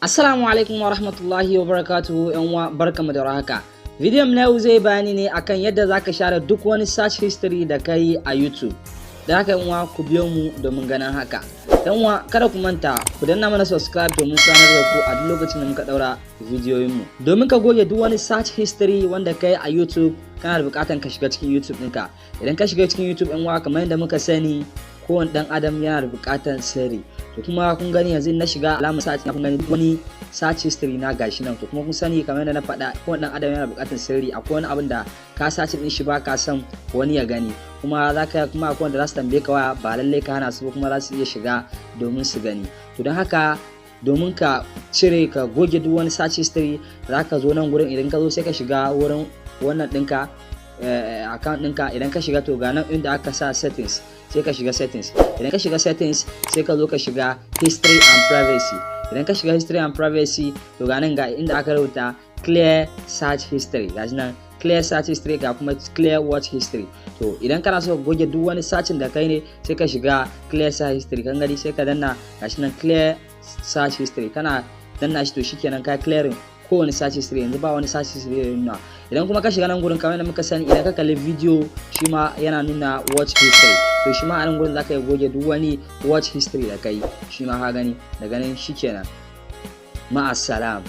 Assalamu alaikum wa rahmatullahi wa barakatuhu, yan uwa, barkamu da warhaka. Bidiyon na yau zai bayani ne akan yadda zaka share duk wani search history da kai a YouTube. Da haka, yan uwa, ku biyo mu domin ganin haka. Yan uwa, kada ku manta ku danna mana subscribe domin sanar da ku a duk lokacin da muka daura bidiyoyin mu. Domin ka goge duk wani search history wanda kai a YouTube, kana da bukatan ka shiga cikin YouTube ɗinka. Idan ka shiga cikin YouTube, yan uwa, kamar yadda muka sani, kowane dan adam yana da bukatan sirri. To kuma kun gani, yanzu na shiga alamar search, kun gani wani search history na gashi nan. To kuma kun sani, kamar yadda na faɗa, kowane dan adam yana buƙatar sirri. Akwai wani abin da ka search din shi ba ka son wani ya gani, kuma za ka kuma akwai wanda za su tambaye ka waya, ba lallai ka hana su ba, kuma za su iya shiga domin su gani. To don haka, domin ka cire, ka goge duk wani search history, za ka zo nan gurin. Idan ka zo, sai ka shiga wurin wannan ɗinka, account ɗinka. Idan ka shiga, to ga nan inda aka sa settings, sai ka shiga settings. Idan ka shiga settings, sai ka zo ka shiga history and privacy. Idan ka shiga history and privacy, to ga nan, ga inda aka rubuta clear search history. Ga nan clear search history, ga kuma clear watch history. To idan kana so ka goge duk wani searching da kai ne, sai ka shiga clear search history. Kan gani, sai ka danna, gashi nan clear search history. Kana danna shi, to shikenan, ka clearing kowane search history. Yanzu ba wani search history da nuna. Idan kuma ka shiga nan gurin, kamar yadda muka sani, idan ka kalli video, shi ma yana nuna watch history. To shi ma a nan gurin zaka iya goge duk wani watch history da kai. Shi ma ka gani, da ganin shikenan. Ma'assalam.